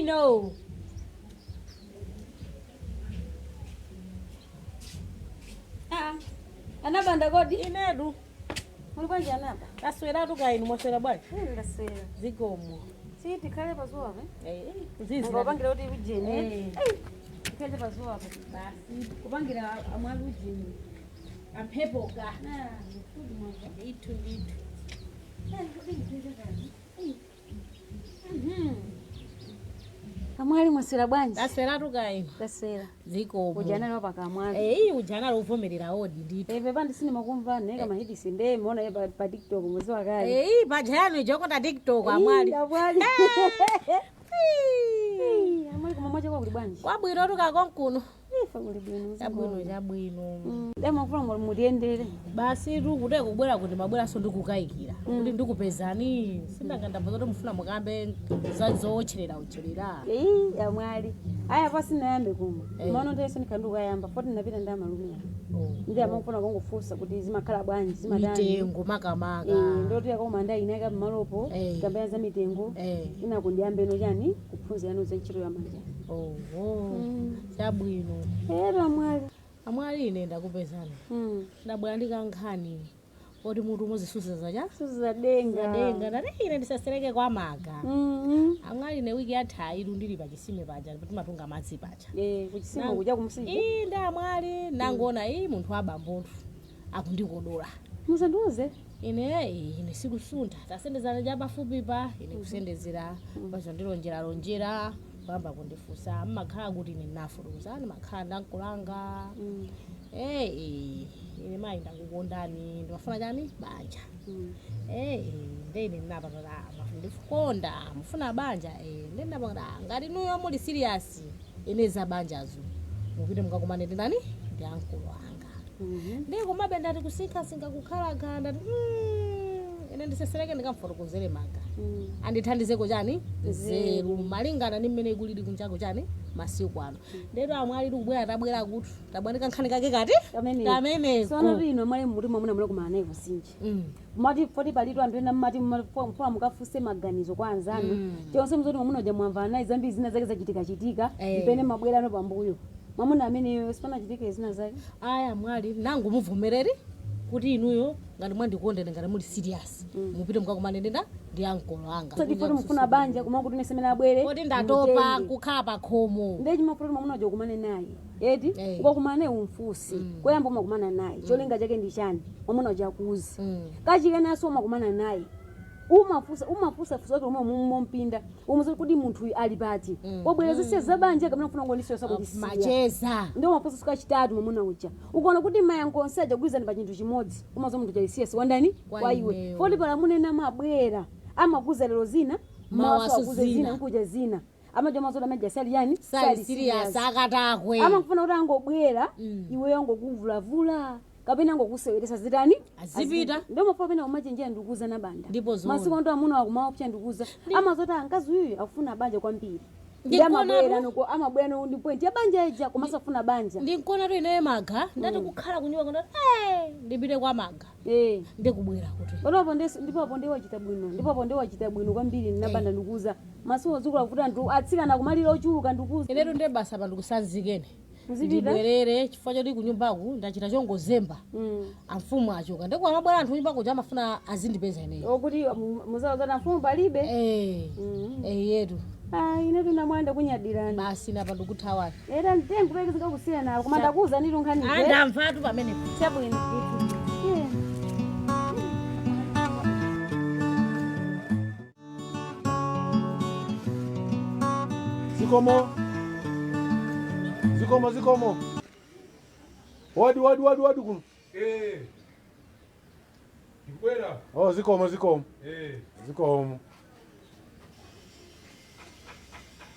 Chabwino. Ah, anabanda kodi? Inetu. Muli bwanji anaba? Tasweratu kainu, mwaswera bwanji? Ndaswera. Zikomo. Si tikhale pazuwa apa? Zizi. Ngopangira kuti ujeni. Eh. Tikhale pazuwa apa. Basi. Kupangira amwali ujeni. Amphepoka. Ah, kuti mwamva. Ndithu ndithu. Eh, kuti ndithu kani. Mhm. Amwali mwaswera bwanji? Tasweratu kainu. Taswera. Zikomo. Ujana leo pakamwali. Eh, ujana lovomerera odi ndithu. Eve pandi sinimakumva neka mahidisi nde mona ye pa TikTok mwezi wakale. Eh, pajayanu ijokota TikTok amwali. Ii, Amwali. Ii. Ii, Amwali koma mwacha kwa kuli bwanji. Kwabwino tukakonkuno. Ifa kuli bwino. Chabwino chabwino. Dema kufuna mutiyendere. Basi tu kuteko kubwera kuti mabweraso ndikukayikira kuti ndikupezani sindangandamva zoti mufuna mukambe zowotcherera utcherera. Ii, amwali. Aya pasi nayambe kuma. Eh. Maono ndeso nikhandukayamba foti ndinapita ndi amalume. Ndi amakufuna kongofunsa kuti zimakhala bwanji zimatani. Mitengo makamaka. Eh, ndoti yakoma ndayinaka mmalopo Eh. kambaya za mitengo. Eh. Ina kundiyambeno chani kuphunzira za ntchito ya manja. Oho, chabwino. Ero amwali. Amwali, ine ndakupezani, ndabwera ndikankhani oti mutu muzisusa zacha Suzadenga. zadenga. Ndati ine ndisasereke kwa maga. Amwali, ine wiki yatha ilu ndili pachisime paja timatunga madzi paja. Eh, kuchisima kuja kumsije. Ii, ndi amwali nangoona ii munthu wabambonthu akundikodola. Musandiuze. Ine ine sikusuntha, tasendezana cha pafupi pa ine kusendezera pacho ndilonjera lonjera kuyamba kundifunsa mmakhala kuti ine ndinafotokoza ndimakhala ndankulanga. Eh, ine mayi ndakukondani, ndimafuna chani banja. Eh, nde ine ndinapatala ndikukonda mufuna banja, eh, nde ndinapatala ngati nuyo muli serious ine za banjazo mupite mukakumane ndi nani ndi ankulu anga. Ndi komabe ndati kusinkhasinkha kukhalakhala ndati ine ndisesereke ndikamfotokozere maga andithandizeko chani nzeru malingana ndi mmene ikulili kunjako chani masiku ano. Ndeto amwali tikubwera tabwera kutu tabwanika nkhani kake kati Kameneko. Sono kameneko. lino mwali muti mwamuna muli kumana naye kusinji. Mati foti palitu anthu ena mmati mfuna mukafuse maganizo kwa anzanu. Chonse mzoti mwamuna uja mwamva naye zambiri zina zake zachitika chitika. Eh. Mpene mabwerano pambuyo. Mwamuna ameneyo sipanachitike zina zake. Aya mwali, nangu muvomereri kuti inuyo ngati mwandikondene ngati muli serious mupite mukakumane ndenda ndi ankolo anga. Soti foti mufuna banja koma kuti nese mene abwere. Kodi ndatopa mutenge. kukhala pa khomo. Ndiye chimafuna mwamuna uja ukumane naye eti Eh. ukakumana naye umfusi koyamba umakumana naye cholinga chake ndi chani mwamuna uja akuuze. Kachikenaso umakumana naye umafusa umafusa fusa kuti umwe mumpinda umuze kuti munthu uyu ali pati wabwera zisiya zabanja kapena kufuna ngondisiyosa kundisiya. Macheza. Ndio mafusa suka chitatu mwamuna uja ukaona kuti mayankho onse aja kugwirizana pa chinthu chimodzi umazo munthu uja siwa ndani Kwa kwa iwe. ineyo. Foti pala mabwera amakuza lero zina mawaso mawaso akuze zina zina. nkuja zina amaja mazoda amaja sali yani sali serious akatakwe. Amafuna kuti angobwera iweyo angokuvulavula kapena angokuseweresa zitani. Azipita. Ndio mafuna pena umachenjera ndikuuza na banda. Ndipo zoona. Masiku ando amuna akumaopsa ndikuuza amazoti ankazi uyuyu akufuna banja kwambiri. Ndi Ndikuona amabwera tu. nuko amabwera nuko ndi point ya banja ija komanso afuna banja. Ndinkuona tu ineyo maga ndati kukhala kunyumba kuno ndipite kwa maga. Eh. Ndikubwera kuti Panopo ndipo apo ndiye wachita bwino ndipo apo ndiye wachita bwino kwambiri ndinabanda ndikuuza masiku ozukula kuti anthu atsikana kumalira ochuluka ndikuuza. Inetu ndiye basa pa ndikusanzikene. Muzipita? Ndibwerere chifukwa choti kunyumbaku ndachita chongozemba. Amfumu achoka ndiko amabwera anthu kunyumba kuja amafuna azindipeza ineyo. Okuti muzawazana mfumu palibe. Eh. Eh, yetu. Ah, ine tunamwanda kunyadirani. Basi napa ndikuthawani. Era nditengo kupeke zikakusiyana koma ndakuuza nditi nkhanize. Andamvatu pamenepo. Chabwino. Yeah. Zikomo. Zikomo zikomo. Wadi wadi wadi wadi kuno. Eh. Ndikubwera. Oh, zikomo zikomo. Eh. Zikomo.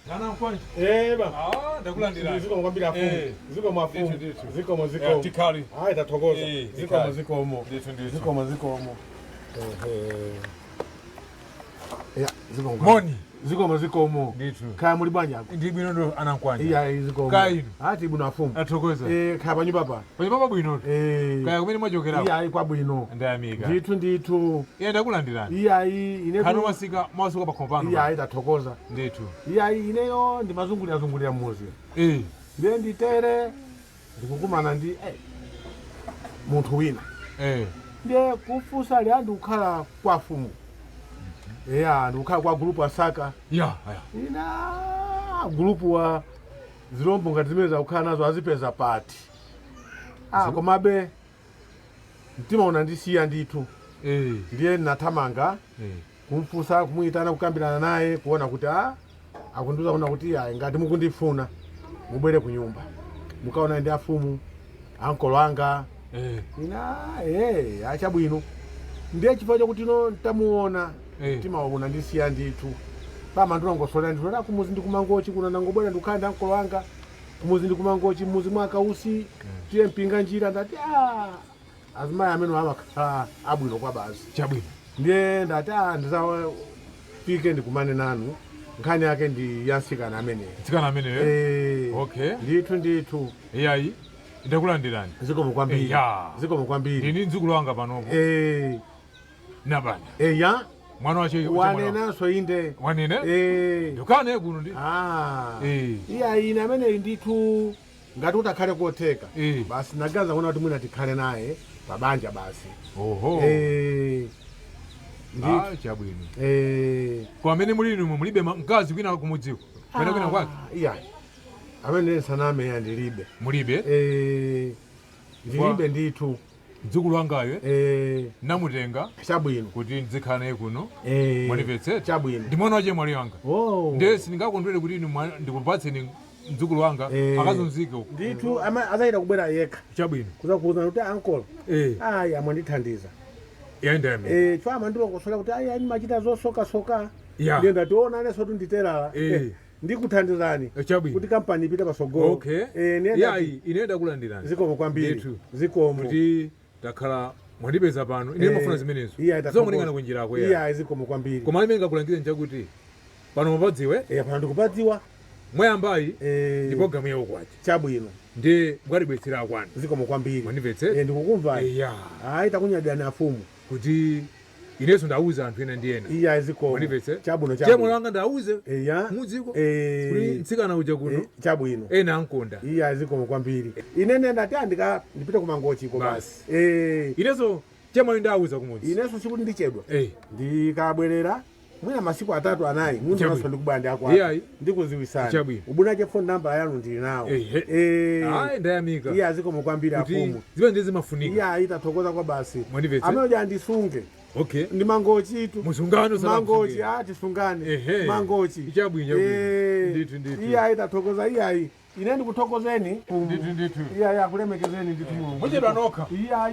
Kana mkwanje. Eh ba. Ah, ndakulandira. Zikomo kwambiri afumu. Eh. Zikomo afumu. Ndithu, ndithu. Zikomo Eh, zikomo. tikhali. Hayi tathokoza. Eh, Zikomo tikhali. zikomo. Ndithu, ndithu. Zikomo zikomo. Ehe. Ya, zikomo. Moni. Zikomo zikomo. Ndithu. Kaya muli bwanji ako? Ndi bwino ndo anankwanja. Iya zikomo. Kaya inu? Ati bwino afumu. Athokoza. Kaya panyumba pa. Panyumba pabwino. Kaya kumene mwachokerako. Iya kwabwino. Ndayamika. Ndithu ndithu. Iye ndakulandirani. Iya ine Kano masika mwasuka pakhomo pano. Iya tathokoza. Ndithu. Iya ineyo ndimazungulira zungulira muzi. Ndiye nditere ndikukumana ndi munthu wina. Ndiye kufunsa ali ndikukhala kwa fumu. Eya ndikukhala kwa gulupu asaka. Ya, ya. Ina gulupu wa zilombo ngati zimene zakukhala nazo azipeza pati. Komabe mtima unandisiya ndithu. Ndiye nathamanga kumfunsa kumuyitana kukambirana naye kuona kuti akundiuza kuona kuti ayi ngati mukundifuna mubwere ku nyumba mukaona ndi afumu ankolo anga. Ina achabwino. Ndiye chifukwa chakuti ino ntamuona mtima unandisiya ndithu. Pama ndinongosolera ndithu ati kumuzi ndikumangochi kuno nangobwera ndikukhala ndi ankolo anga kumuzi ndikumangochi muzi mwa Kausi tiye mpinga njira ndati azimayi amene amakhala abwino kwa basi. Chabwino. Ndiye ndati ndizafike ndikumane nanu nkhani yake ndi yansikana ameneyo. Nsikana ameneyo? Okay. Ndithu ndithu. Iyayi ndakulandirani. Zikomo kwambiri. Ya. Zikomo kwambiri. Ndini mdzukulu wanga panopo. Nabana. Eya. Mwana wache wanenanso inde. Wanene? Ndikane kuno ndi. Iya ine ameneyi ndithu ngati utakhale kotheka. Basi nagaza kuona kuti mwina tikhale naye pabanja basi. Oho. Ndithu. Chabwino. Kwa amene muli inu mulibe mkazi kwina kumudziko. Kwena kwina kwake. Iya. Amene saname ya ndilibe. Mulibe? Ndilibe ndithu. Mdzukulu wangayo namutenga chabwino kuti ndizikhala naye kuno. Mwandimvetsera? Chabwino. Ndi mwana wache mwali wanga. Ndiye sindingakondwere kuti inu ndikupatseni mdzukulu wanga akazunzike uko. Ndithu azayita kubwera yekha. Chabwino. Kuzakuwuzana kuti ankolo. Ayi amwandithandiza. Yayenda. Chwa ndilongosola kuti ayi ani machita zosokasoka. Ya. Ndiye ndati onanenso kuti nditerala. Ndikuthandizani. Chabwino. Kuti kampani ipite pasogolo. Okay. Yayi ine ndakulandirani. Zikomo kwambiri. Ndithu. Zikomo. Kuti takhala mwandipeza pano ine mafuna zimenezo. Zongolingana kunjirako ya. Iya zikomo kwambiri. Koma limene ngakulangize nchakuti pano mupadziwe. Pano ndikupadziwa. Mwayambayi ndi programu ya ukwati. Chabwino. Ndiye mukatibwetsera akwanu. Zikomo kwambiri. Mwandimvetsera? Ndikukumvani. Iya. Ayi takunyadani afumu. Kuti inenso ndauza anthu ena ndi ena. Iya zikomo. Mwandimvetsera? Chabwino chabwino. Chemwali wanga ndauze. Iya. Mudziko. Kuti mtsikana uja kuno. Chabwino. Ena ankonda. Iya zikomo kwambiri. Inene ndati ndipite kumangochi iko basi. Inenso chemwali ndauza kumudzi. Inenso sikuti ndichedwa. Ndikabwerera mwina masiku atatu anayi munthu naso ndikubwera ndi akwanu. Ndikuziwisani. Ubunache phone number yanu ndili nawo. Ayi ndayamika. Iya zikomo kwambiri afumu. Zimene ndiye zimafunika. Iya itathokoza kwa basi. Mwandimvetsera? Amene uja andisunge. Okay. Ndi mangochi tu. Musungano sana Mangochi msunge. tisungane. Mangochi. Chabwino chabwino. Ndithu ndithu. Iya itathokoza iyayi. Ine ndikuthokozeni. Ndithu ndithu. Iya akulemekezeni ndithu Mulungu. Muchedwa nokha. Iya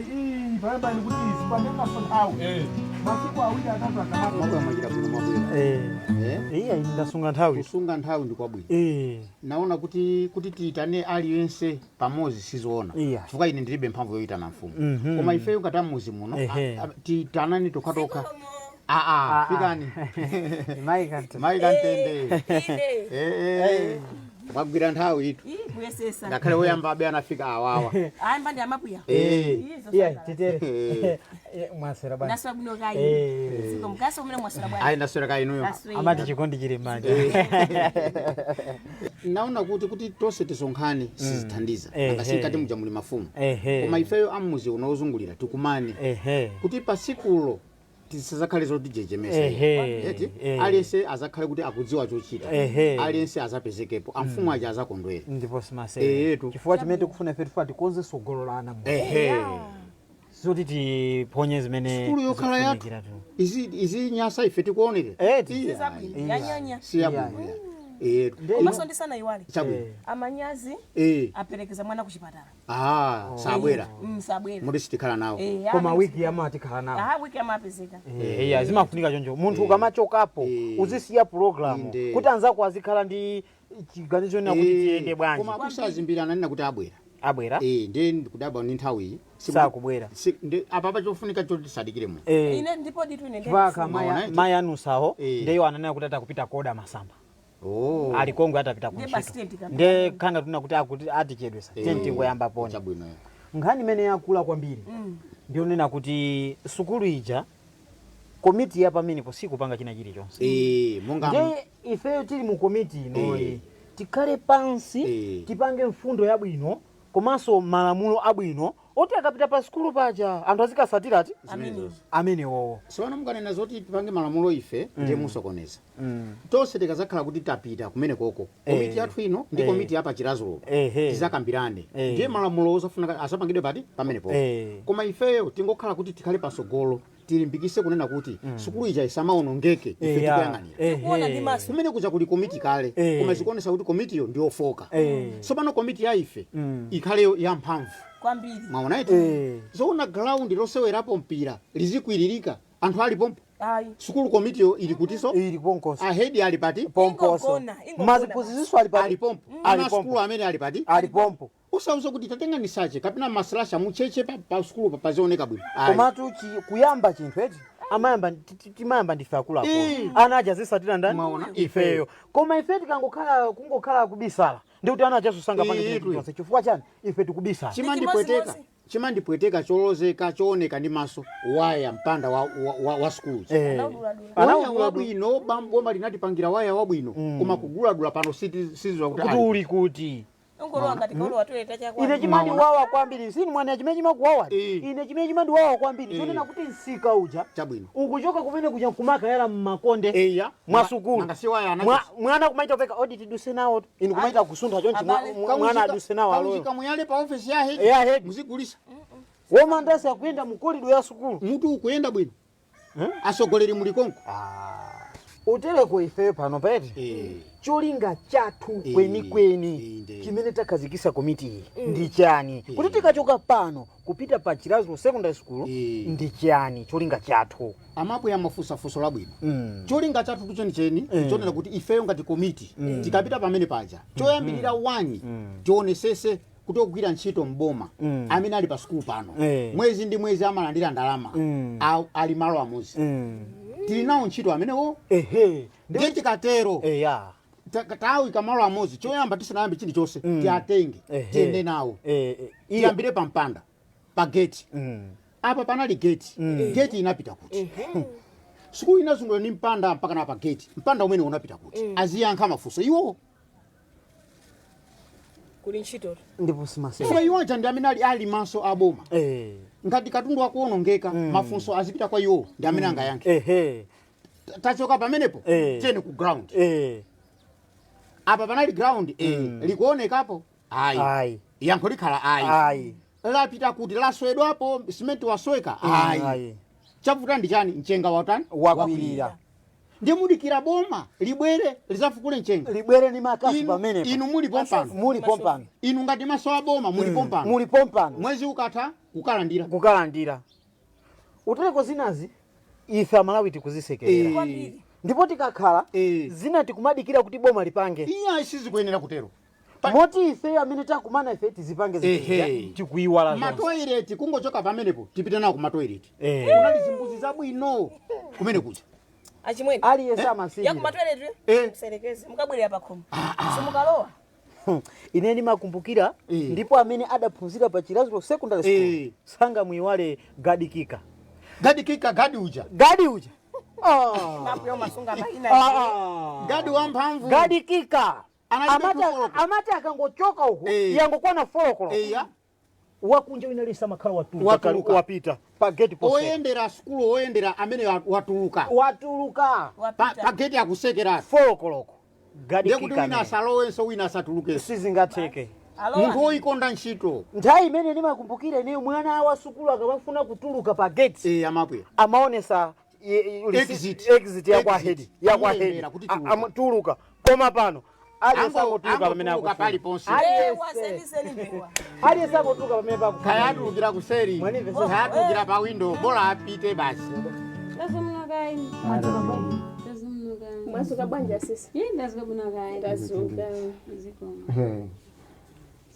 pamene ndikuti sipandenga nthawi. Masiku awiri atatu akamati. Mwachita bwino mwabwera. Iya ndasunga nthawi. Kusunga nthawi ndi kwabwino. Naona kuti tiitane aliyense pamodzi sizoona. Chifukwa ine ndilibe mphamvu yoyitana mfumu. Koma ifeyo ngati amuzi muno tiitanani tokhatokha. Fikani. Mayi kantende. Mwagwira nthawi itu. Kuyesesa. Ngakhale woyamba abe anafika awawa. Ayi mbandi amabwiya. Iya titere. Mwaswera bwanji. Ndaswera bwino kayi. Zikomo kaso umene mwaswera bwanji. Ayi ndaswera kayi inuyo. Amati chikondi chili m'manja. Naona kuti tonse tisonkhane sizithandiza. Anga muja muli mafumu. Koma ifeyo amuzi uno ozungulira tikumane. Kuti pasikulo tisazakhale zotijejemesa. Aliyense azakhale kuti akudziwa chochita. Aliyense azapezekepo. Amfumu aja azakondwera. Ndipo simasere. Chifukwa chimene tikufuna ife tifuna tikonze tsogolo la ana. Zoti tiponye zimene Sukulu yokhala yathu. Izi nyasa ife tikuonera. Yanyanya. Siyabwino. Komanso ndisana iwale. Chabwino. Amanyazi aperekeza mwana kuchipatala. Sabwera. Sabwera. Muti sitikhala nawo. Koma wiki yama tikhala nawo. Wiki yama apezeka. Iya zimafunika choncho. Munthu ukamachokapo uzisiya program kuti anzako azikhala ndi chiganizo na kuti tiyende bwanji. Koma abusa azimbiri ananena kuti abwera. Abwera. Ndiye ndikudabwa ndi nthawi. Sakubwera. Apapa chofunika choti tisadikire mu. Ine ndipo ditu ine Chifukwa Maona iti? mayi anusawo ndeyo ananena kuti atakupita koda masamba. Ali kongwe atapita Ndiye basi kuntchito. tenti Nde khanga tuna kuti akuti atichedwesa. Tenti ngoyamba poni. Chabwino. Nkhani imene yakula kwambiri ndionena kuti sukulu ija komiti ya pamenepo sikupanga china chilichonse. Monga Nde ifeyo tili mu komiti inoyi tikhale pansi tipange mfundo yabwino komanso malamulo abwino oti akapita pa sukulu paja anthu azikasatira ati amenewowo. Sona mukanena zoti tipange malamulo ife ndiye musokoneza. Tonse tikazakhala kuti tapita kumene koko. Komiti yathu ino ndi komiti yapa Chiradzulu. Tizakambirane. Ndiye malamulo osafuna asapangidwe pati pamenepo. Koma ifeyo tingokhala kuti tikhale pasogolo tilimbikise kunena kuti sukulu ija isamaonongeke ife tikuyang'anira. Kuona ndi maso. Kumene kuja kuli komiti kale koma zikuonesa kuti komitiyo ndiyofoka. Tsopano komiti ya ife ikhaleyo yamphamvu. Kwambiri. Mwaona iti? Zoona ground losewerapo mpira lizikwiririka anthu ali pompo. Sukulu komitiyo ili kutiso? Ili ponkoso. Ahedi ali pati? Pomposo. Maziphunzitso ali pati? Ali pompo. Ana sukulu amene ali pati? Ali pompo. Usauze kuti tatenga nisache kapena maslasha mucheche pa sukulu pazioneka bwino. Komatu kuyamba chinthu eti amayamba timayamba ndife akuluakulu. Ana aja zisatira ndani? Ifeyo. Koma ife tikangokhala kungokhala kubisala ndikuti ana aja susanga pange chinthu chonse chifukwa chani ife tikubisala. Chimandipweteka cholozeka chooneka ndi maso waya mpanda wa sukulu. Waya wabwino boma linatipangira waya wabwino koma kuguladula pano siziwa kuti kuti uli kuti. Ine Ine chimandiwawa kwambiri sini mwana chimene chimakuwawa. Ine chimene chimandiwawa kwambiri chonena kuti msika uja chabwino ukuchoka kumene kuja kumakayala mmakonde mwa sukulu mwana kumaita kupeka odi tiduse nawo inu kumaita kusuntha chonchi mwana aduse nawo aloyo kaunjika muyale pa office ya head muzigulisa womandasi akuyenda mu korido ya sukulu mutu ukuyenda bwino asogoleri muli konko utereko ifeyo pano pete cholinga chathu kwenikweni chimene takhazikisa komiti iyi ndi chani kuti tikachoka pano kupita pa Chiradzulu Secondary School ndi chani cholinga chathu. Amapo yamafusafuso labwino cholinga chathu tuchenicheni chonena kuti ifeyo ngati komiti tikapita pamene paja choyambirira 1 tionesese kuti ogwira ntchito mboma amene ali pa sukulu pano mwezi ndi mwezi amalandira ndalama ali malo amuzi tili nawo ntchito amenewo. Ndiye tikatero tawika malo amozi choyamba tisanayambe chilichonse tiatenge tiyende nawo tiyambire pa mpanda pa gate. Apa panali gate. Gate inapita kuti sukulu inazungulira ndi mpanda mpaka na pa gate. Mpanda umene unapita kuti aziyankha mafunso iwo kuli ntchito ndipo simasera chifukwa iwo aja ndi amene ali maso aboma. Ngati katundu akuonongeka mafunso azipita kwa iwo ndi amene angayankhe. Tachoka pamenepo tiyeni ku ground. Apa panali ground likuonekapo ayi yankho likhala ayi lapita kuti laswedwapo simenti wasweka ayi chavuta ndi chani mchenga watani wakwirira. Ndi mudikira boma libwere lizafukule mchenga libwere ni makasi pamenepo. Inu muli pompano muli pompano inu ngati maso aboma muli pompano muli pompano mwezi ukatha kukalandira utereko zinazi ife amalawi tikuzisekerera ndipo tikakhala zina tikumadikira kuti boma lipange. Iya sizikuyenera kutero moti ife amene takumana ife tizipange zinthu tikuiwala zonse. Matoilet kungochoka pamenepo tipite nawo ku matoilet. Kunali zimbuzi zabwino kumene kuja achimwene aliyense amasirira ya kumatoilet mserekeze mukabwerera pakhomo simukalowa. Ine ndimakumbukira ndipo amene adaphunzira pa Chiradzulu Secondary School sangamuiwale Gadikika. Gadikika gadi uja. Gadi uja. Gadi wamphamvu. Gadikika. Amati akangochoka uku yangokwana 4 o'clock. Wakunja winalisa makhala watuluka wapita pa gate post. Oyendera sukulu oyendera amene watuluka. Watuluka. Pa gate akusekera 4 o'clock. Gadikika. Ndekuti wina asalowenso wina asatuluke. Sizingatheke. Munthu woyikonda ntchito. Nthawi imene ndimakumbukira ineyo mwana wa sukulu akamafuna kutuluka pa gate. Amabwera. Amaonesa exit ya kwa head. Ya kwa head. Tuluka. Koma pano aliyense akutuluka pamene akufuna. Aliyense akutuluka pamene pakufuna. Kaya atulukira kuseri. Kaya atulukira pa window bola apite basi. Mwazuka bwanji sisi? Ndazuka bwino kaya. Ndazuka.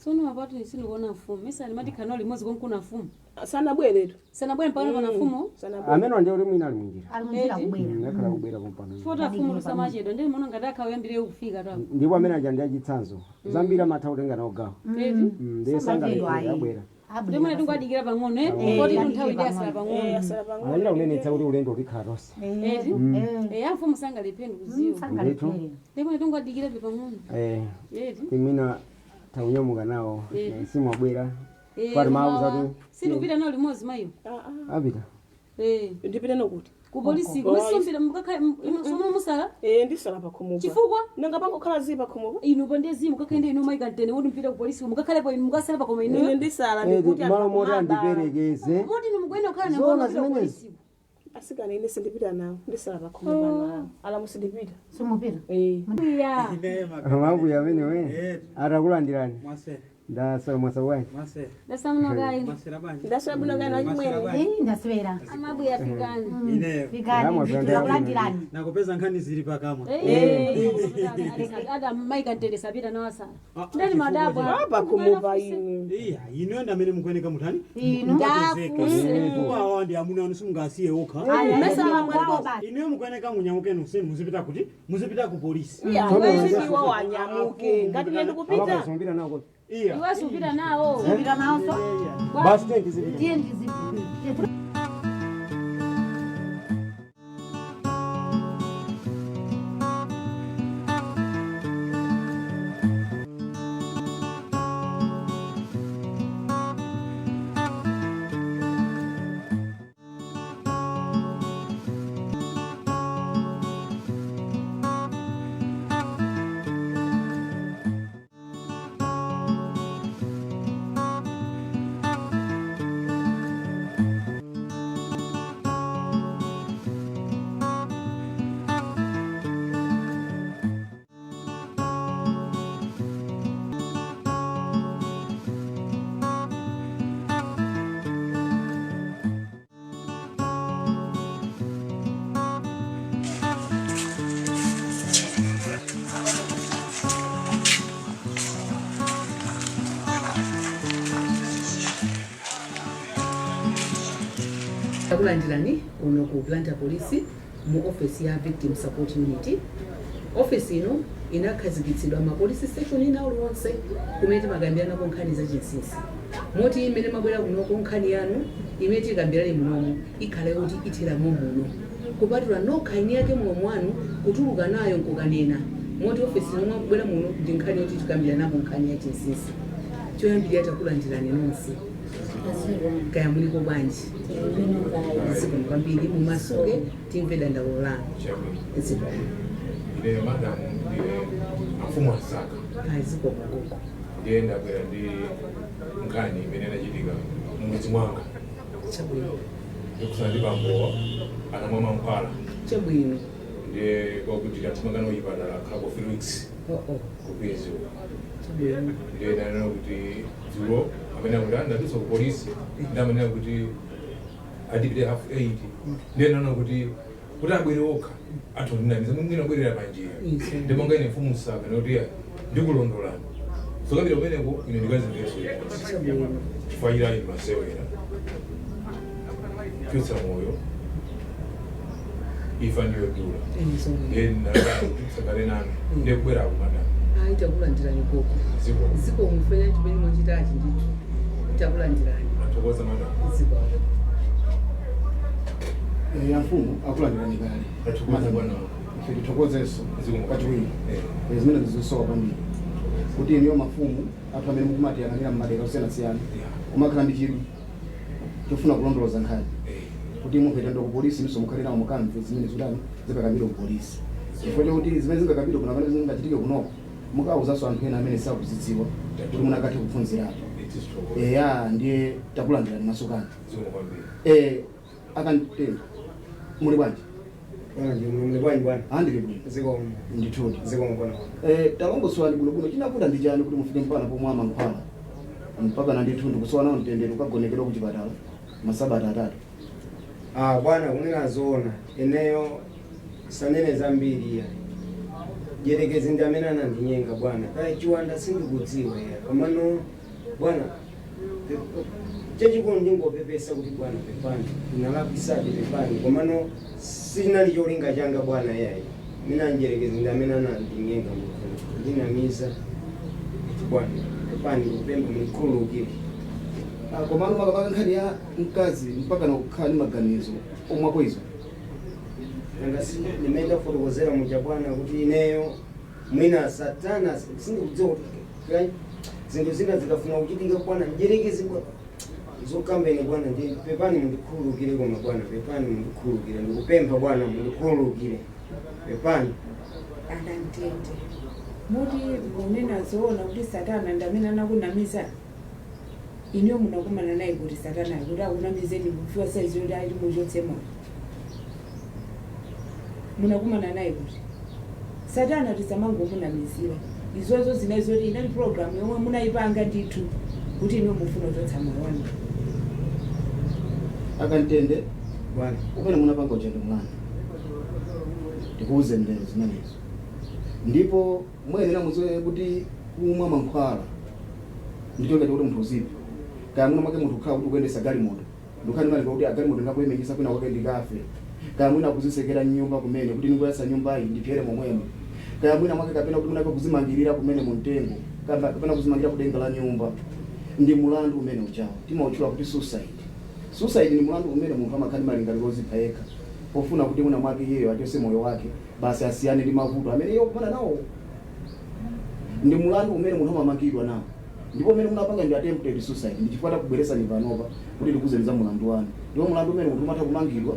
Sono apatu sindikuona mfumu. Misa ndimati khana limodzi konkuna mfumu. Sanabweretu. Sanabwere mpaka pana mfumu. Amene wanje uli mwina ali munjira. Ali munjira kubwera. Akhala kubwera pompano. Fota mfumu lusamachedwa ndiye muno ngati akhawuyambire kufika tapo. Ndipo amene aja ndi achitsanzo. Zambiri amatha kutenga nawo gawo. Eti? Ndiye sangalekera abwera. Ndiye mwana tingadikira pang'ono eh? Koti nthawi ndi asala pang'ono. Anachita kunenetsa kuti ulendo ulikhala tonse. Eti? Eh, amfumu sangalepeni kuziwa. Ndithu. Ndiye mwana tingadikira pang'ono. Eh. Eti? Timwina taunyamuka nawo. Simu abwera. Eh, Kwati mauza kuti sindikupita nawo limodzi mayo. Apita. Eh. Ndipite nokuti. Ku polisi kusombera mukakha somo musala? Eh, ndisala pakhomopa. Chifukwa? Nanga pangokhala zi pakhomopa. Inu pa ndiye zimu kakhende inu maika mtene woti mpita ku polisi mukakhalepo inu mukasala pakoma inu. Ine ndisala ndikuti malo moti andiperekeze. Moti inu mukuyenda kukhala na Zoona mwana kupita ku zimenezi. polisi. Asikana ine sindipita nawo. Ndisala pakhomopa nawo. Alamu sindipita. Simupita. Eh. Ya. Mambuya amene we. Atakulandirani. Ndasala mwasabwani. Ndasamuna kayi. Ndasala bwino kani wachimwene. Eh, ndaswera. Amabuya fikani. Fikani, tikakulandirani. Nakupeza nkhani zili pakamwa. Eh. Ada maika mtene sapita nawo asala. Ndani madabwa. Pakhomopa inu. Iya, ino ndi amene mukuyeneka mutani? Inu. Ndafuse. Kuwawa ndi amuna anu simungasiye okha. Inuyo mukuyeneka munyamuke nonsenu muzipita kuti? Muzipita ku polisi. Iya, iwe wanyamuke. Ngati ine ndikupita. Amakasungupita nawo kuti. Iya. Iwe supita nawo. Supita nawo so. Basi tenti zipita. Tiye ndizipita. Takulandirani kuno ku Blantyre Police mu office ya Victim Support Unit. Office ino inakhazikitsidwa ma police station ina uliwonse kumene timakambirana nkhani za chinsinsi. Moti imene mabwera kunoko nkhani yanu imene tikambirane munomu ikhale kuti ithiramo muno. Kupatula nokha eni yake mulomo wanu kutuluka nayo nkukanena. Moti office ino mwakubwera muno ndi nkhani yoti tikambiranapo nkhani ya chinsinsi. Choyambirira takulandirani nonse. Kaya muliko bwanji. Zikomo kwambiri mumasuke timve dandaulo lanu. Zikomo. Ine madam ndine amfumu asaka. Zikomo gogo. Ndiye ndabwera ndi nkhani imene inachitika mumudzi mwanga. Chabwino. Ndikusana ndi bambowa anamwa mankhwala. Chabwino. Ndiye kwakuti atimangana kuchipatala akhala ku 3 weeks. Kupezi uko. Chabwino. Ndiye ndanena kuti dzulo amene akuti andadutsa ku polisi ndamenena kuti adipite 8:30. Ndiye ndanena kuti abwere okha athu ndinamiza mwina abwerera panjira. Ndimonga ine mfumu Msaka ndikuti ndikulondolani. So kapita kumeneko ine ndikazimveso Chabwino. chifukwa chilali ndimasewera. Chotsa moyo ifa ndiyo dula. Ndiye ndinasakale nanu ndiye kubwerako madam. Ayi takulandirani gogo. Zikomo. Zikomo mfene chimene mwachitachi ndithu. Takulandirani. Athokoza madam. Zikomo. Ya mfumu akulandirani kale. Athokoza bwana. Ife tithokozenso kachiwiri. Zimene ndizosowa kwambiri. Kuti iniyo mafumu athu amene mukumatiyang'anira mmadera osiyanasiyana kumakhala ndi chidwi chofuna kulondoloza nkhani. Kuti mupita ku polisi inunso mukhale nawo mukamve zimene zikutani zikakambidwe ku polisi. Chifukwa chakuti zimene zingakambidwe kuno kapena zingachitike kunoko mukawuzanso anthu ena amene sakuzidziwa kuti munakathe kuphunzirapo. Eya ndiye takulandirani masukano. Zikomo kwambiri. Akantenga muli bwanji? Muli bwanji bwana? Andili bwino. Zikomo. Ndithudi. Zikomo bwana. Talongosolani bwinobwino chinakuta ndi chani kuti mufike mpaka pomwe amankhwala mpaka na ndithu ndikusowa nawo mtendere ukagonekedwa ku chipatala masabata atatu. Bwana kunena zoona ineyo sanene zambiri iya. Jerekezi ndi amene anandinyenga bwana. Kaya chiwanda sindikudziwa ya. Komano bwana chachikulu ndingopepesa kuti bwana pepani. Ndinalakwisadi pepani. Komano sinali cholinga changa bwana yayi. Mina njerekezi ndi amene anandinyenga munthu. Ndinamiza bwana pepani kupemba mundikhululukire. Komano makamaka nkhani ya mkazi mpaka nakukhala ndi maganizo omwako izo. Nanga ndimene ndafotokozera muja bwana kuti ineyo mwina satana sindikudziwa kuti zinthu zina zikafuna kuchitika bwana njerekezi bwana zokambeni bwana ndi pepani mundikhululukire koma bwana pepani mundikhululukire ndikupempha bwana mundikhululukire pepani. Akantende muti munena zoona kuti satana ndamene anakunamiza inuyo munakumana naye kuti satana kuti akunamizeni kufiwa saizi yoti ali muchotse moyo munakumana naye kuti satana tisamangomunamizira izozo zinazoti inali program yomwe munayipanga ndithu kuti inuyo mufuna kuchotsa moyo wanu. Akantende bwana umene munapanga uchendo mlandu ndikuuze ndero zimenezo ndipo muyenera mudziwe kuti kumwa mankhwala ndichoke kuti munthu uziphe kaya mwina mwake munthu ukhala kuti ukuyendesa galimoto ndikhani mali kuti agalimoto ndingakuyimenyesa kwina kwake ndikafe kaya mwina kuzisekera nyumba kumene kuti ndingoyasa nyumbayi ndipyere momwemo kaya mwina mwake kapena kuti mwina kuzimangirira kumene mumtengo kapena kuzimangirira kudenga la nyumba ndi mulandu umene uchawo timautchula kuti suicide. Suicide ni mulandu umene munthu amakhala ndi malingaliro ozipha yekha pofuna kuti mwina mwake iyeyo achotse moyo wake basi asiyane ndi mavuto amene iye wakumana nawo. Ndi mulandu umene munthu amamangidwa nawo ndipo umene munapanga ndi attempted suicide ndi chifukwa takubweresani panopa kuti tikuuzeni za mulandu wanu. Ndipo mulandu umene munthu umatha kumangidwa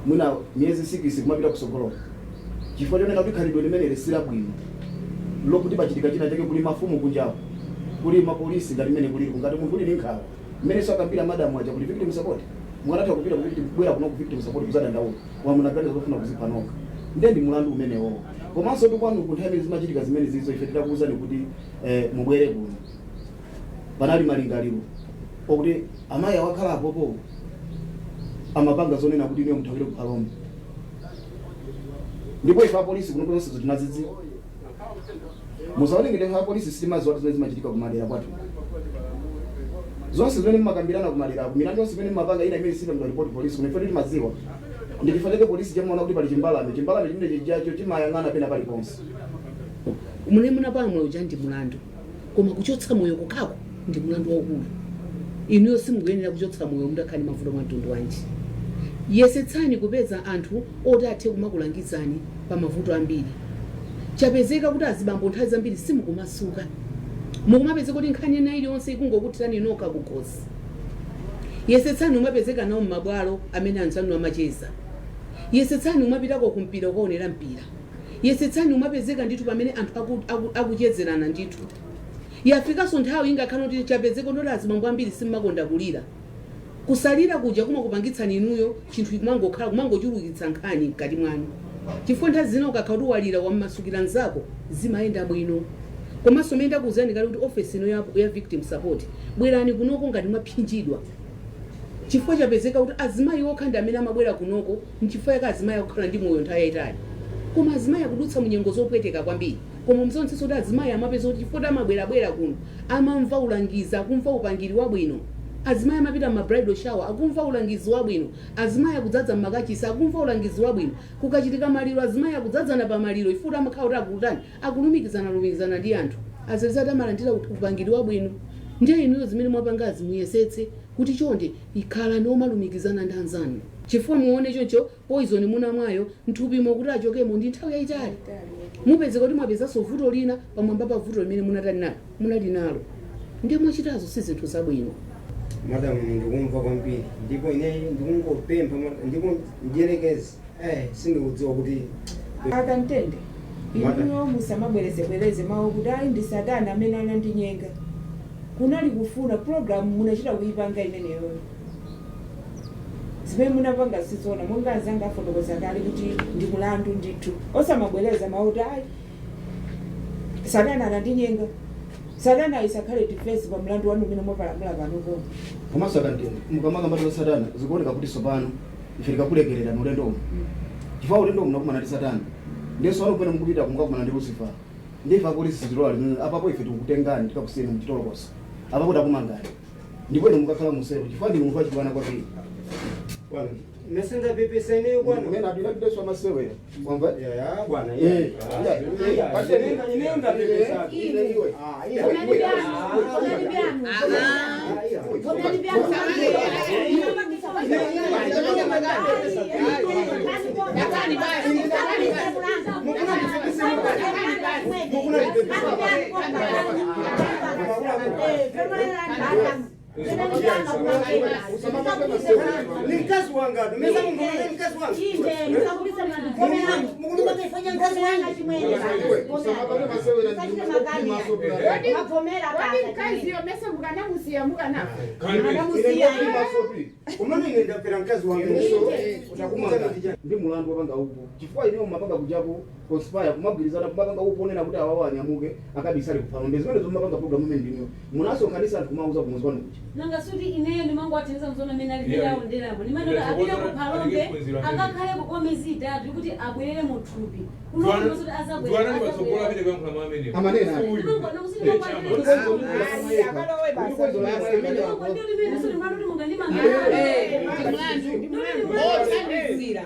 mwina miyezi 6 kumapita kusogoloko chifukwa chonena kuti khalidwe limene si labwino lokuti pachitika china chake kuli mafumu kunjawo kuli mapolisi ngati mmene kulili ngati munthu uli ndi nkhawa mmene sakambira madamu aja kuli victim support mwanatha kupita ku victim kubwera kuno ku victim support kuzadandaula wamunaganiza zofuna kuzipha nokha ndiye ndi mulandu umenewo. Komanso ndi kwanu ku nthawi zimachitika zimene zizo ife titakuwuzani kuti mubwere kuno panali malingaliro okuti amayi awakhala apopo amapanga zonena kuti inuyo muthawire ku Phalombe ndipo ife apolisi kuno zonsezo tinazidziwa. Musaone ngati ife apolisi sitimadziwa zimene zimachitika kumadera kwathu zonse zimene mmakambirana kumadera milandu yonse imene mmapanga ina imene sipangidwa report polisi kuno ife timadziwa. Ndi chifukwa chake polisi chamaona kuti pali chimbalame chimbalame chimene chijacho chimayang'ana pena paliponse. Mune munapala moyo uja ndi mulandu koma kuchotsa moyo kokhako ndi mulandu waukulu. Inuyo simukuyenera kuchotsa moyo mutakhala ndi mavuto mwa mtundu wanji. Yesetsani kupeza anthu oti athe kumakulangizani pa mavuto ambiri. Chapezeka kuti azibambo nthawi zambiri simukumasuka mukumapezeka kuti nkhani ina iliyonse ikungokuthirani nokha kukhosi. Yesetsani umapezeka nawo m'mabwalo amene anzanu amacheza. Yesetsani umapitako kumpira ukaonera mpira. Yesetsani umapezeka ndithu pamene anthu akuchezerana ndithu. Yafikanso nthawi ingakhale kuti chapezeka ndoti azibambo ambiri simmakonda kulira. Kusalira kuja kumakupangitsani inuyo chinthu kumangokhala kumangochulukitsa nkhani mkati mwanu. Chifukwa nthawi zina ukakhala kuti walira wammasukira mnzako zimayenda bwino. Komanso mmene ndakuwuzani kale kuti ofesi ino ya victim support bwerani kunoko ngati mwapsinjidwa. Chifukwa chapezeka kuti azimayi okha ndi amene amabwera kunoko nchifukwa chake azimayi akukhala ndi moyo nthawi yayitali. Koma azimayi akudutsa munyengo zopweteka kwambiri. Koma muzaonetsetsa kuti azimayi amapeza kuti chifukwa kuti amabwerabwera kuno amamva ulangizi akumva upangiri wabwino. Azimayi amapita mma bridal shower akumva ulangizi wabwino. Azimayi akudzadza mmakachisi akumva ulangizi wabwino. Kukachitika maliro azimayi akudzadzana pa maliro chifukwa kuti amakhala kuti akutani akulumikizana lumikizana ndi anthu. As a result amalandira upangiri wabwino. Ndiye inuyo zimene mwapangazi muyesetse kuti chonde ikhalani omalumikizana ndi anzanu. Chifukwa muone choncho poison munamwayo mthupimo kuti achokemo ndi nthawi yayitali. Mupezeka kuti mwapezanso vuto lina pamwamba pa vuto limene munatani nalo munali nalo. Ndiye mwachitazo si zinthu zabwino. Madam ndikumva kwambiri ndipo ine ndikungopempha ndipo ndiyerekeze sindikudziwa kuti Akantende inuyo musamabwerezebwereze mawu kuti ayi ndi satana amene anandinyenga. Kunali kufuna program munachita kuyipanga imeneyoyo. Zimene munapanga sizoona monga anzanga afotokoza kale kuti ndi mulandu ndithu. Osamabwereza mawu kuti ayi satana anandinyenga. Satana isakhale defense pa mlandu wanu umene mwapalamula panopo. Komanso Akantende mukamakamba za satana zikuoneka kuti tsopano ife tikakulekerera ulendo uno. Chifukwa ulendo uno munakumana ndi satana. Ndiye ano pene mukupita mukakumana ndi Lucifer. Ndife apolisi sitilola limene apapo ife tikukutengani tikakusiyeni muchitolokosa. Apapo takumangani. Ndipo inu mukakhala musero chifukwa ndinu munthu wachibwana kwambiri. Bwana, mese ndapepesa ineyo bwana. Kumene apita amasewera. Wamva? Ya bwana. Eh, Ineyo ndapepesa. Iwe. Ah, iya. Ni mkazi wanga mesa mungone mkazi wanga. Mukunifanya mkazi wanga. Mkaziyo mese mukanamusiya mukanafa. Umene ine ndapera mkazi wanga. Utakumanga ndi mulandu wapanga upo chifukwa ineyo mumapanga kujapo conspire kumagwirizana kumapanga upo onena kuti awawa anyamuke akabisale kuphalombe zimene zomapanga program imene ndiniyo munasonkhanisa anthu kumauza kumuzi kwanu kuja. Nanga suti ineyo ndimangowathandiza mzona amene alipirawo nderapo ndimanoti apite ku Phalombe akakhaleko kwa miyezi 3 kuti abwerere mu thupi. Unokuti Juanani patsogola amene kuyankhula mwa amene. Amanena. Othandizira.